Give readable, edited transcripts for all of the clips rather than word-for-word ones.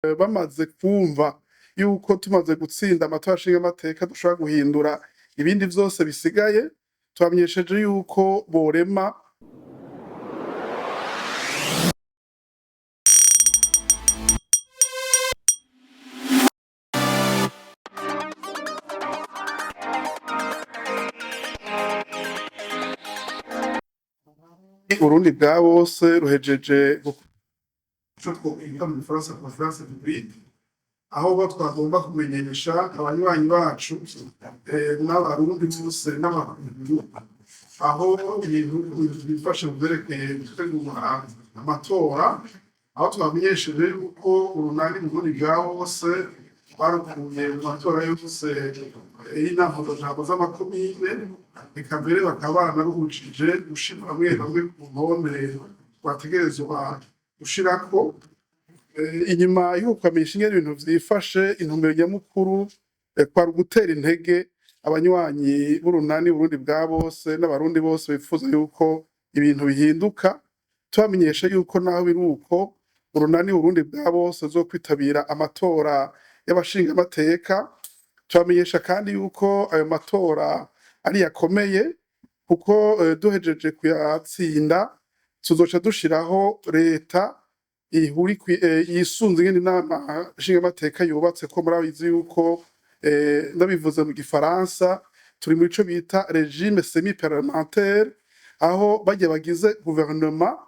Bamaze kumva yuko tumaze gutsinda amatora nshingamateka dushobora guhindura ibindi vyose bisigaye, tubamenyesheje yuko borema. Urundi bwa bose ruhejeje ico twokwita mu gifaransa conférence publique, aho bo twagomba kumenyesha abanywanyi bacu n'Abarundi bose n'abakungu aho ibintu bifashe mu vyerekeye gutegura amatora, aho twamenyesheje yuko urunani Burundi bwa bose barukuye mu matora yose y'inama jambo z'amakomine, eka mbere bakaba baranaruhujije gushira bamwe bamwe ku ntonde bategerezwa gushirako. Inyuma y'uko kwamenyesha ingene ibintu vyifashe, intumbero nyamukuru kwari ugutera intege abanywanyi b'urunani Burundi bwa bose n'Abarundi bose bifuza yuko ibintu bihinduka, tubamenyesha yuko naho biri uko urunani Burundi bwa bose ruzokwitabira amatora y'abashingamateka. Tubamenyesha kandi yuko ayo matora ari akomeye, kuko duhejeje kuyatsinda tuzoca dushiraho leta yisunze ingene inama nshingamateka yubatse, ko murabizi yuko, ndabivuze mu gifaransa, turi muri ico bita régime semi parlementaire, aho barya bagize guverinoma,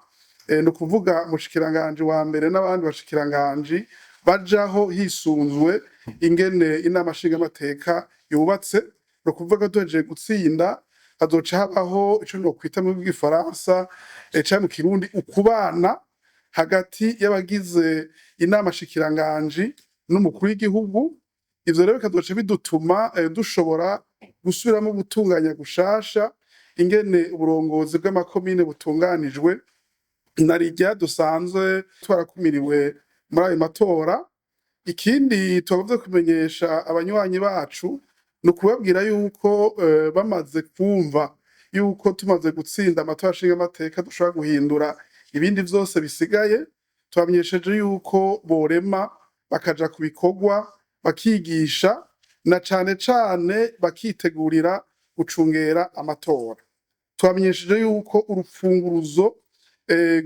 ni ukuvuga umushikiranganji wa mbere n'abandi bashikiranganji, bajaho hisunzwe ingene inama nshingamateka yubatse. Ni ukuvuga duhejeje gutsinda hazoca habaho ico nokwita mu gifaransa canke mu Kirundi ukubana hagati y'abagize inama shikiranganji n'umukuru w'igihugu. Ivyo rero bikazoca bidutuma dushobora gusubiramwo gutunganya gushasha ingene uburongozi bw'amakomine butunganijwe, na rirya dusanzwe twarakumiriwe muri ayo matora. Ikindi tugomvye kumenyesha abanywanyi bacu ni ukubabwira yuko bamaze kumva yuko tumaze gutsinda amatora nshingamateka dushobora guhindura ibindi vyose bisigaye, tubamenyesheje yuko borema bakaja ku bikorwa, bakigisha na cane cane bakitegurira gucungera amatora. Tubamenyesheje yuko urupfunguruzo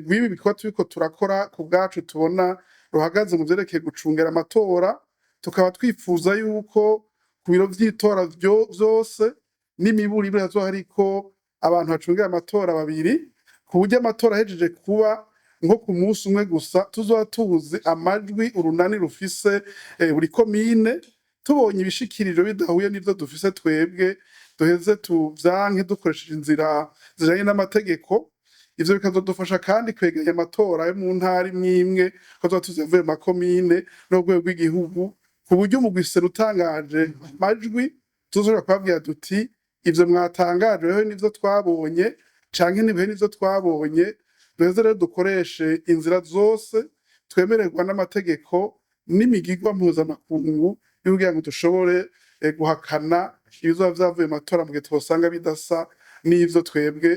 rw'ibi bikorwa turiko turakora ku bwacu tubona ruhagaze mu vyerekeye gucungera amatora, tukaba twifuza yuko ku biro vy'itora vyose n'imiburiburi hazoba hariko abantu bacungera amatora babiri, ku buryo amatora ahejeje kuba nko ku munsi umwe gusa tuzoba tuzi amajwi urunani rufise buri komine. Tubonye ibishikirijwe bidahuye n'ivyo dufise twebwe, duheze tuvyanke dukoresheje inzira zijanye n'amategeko. Ivyo bikazodufasha kandi kwegeranya amatora yo mu ntara imwe imwe, ko tuzoba tuzi ayavuye mu makomine no ku rwego rw'igihugu, ku buryo umugwi utangaje amajwi tuzoshobora kubabwira duti: "Ivyo mwatangaje bihuye n'ivyo twabonye canke ntibihuye n'ivyo twabonye." Duheze rero dukoreshe inzira zose twemererwa n'amategeko n'imigigwa mpuzamakungu kugira ngo dushobore guhakana ibizoba vyavuye mu matora mu gihe twosanga bidasa n'ivyo twebwe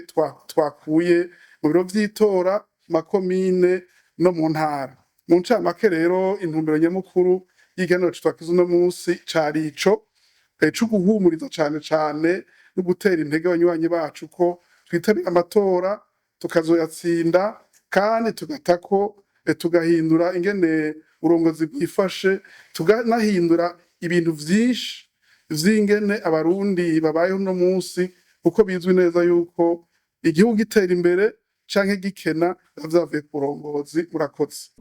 twakuye mu biro vy'itora, makomine no mu ntara. Mu ncamake rero, intumbero nyamukuru y'ikiganiro twagize uno munsi cari ico co guhumuriza cane cane no gutera intege abanywanyi bacu ko twitabira amatora tukazoyatsinda, kandi tugatako tugahindura ingene uburongozi bwifashe, tuganahindura ibintu vyinshi vy'ingene Abarundi babayeho uno munsi, kuko bizwi neza yuko igihugu gitera imbere canke gikena biba vyavuye ku burongozi. Murakoze.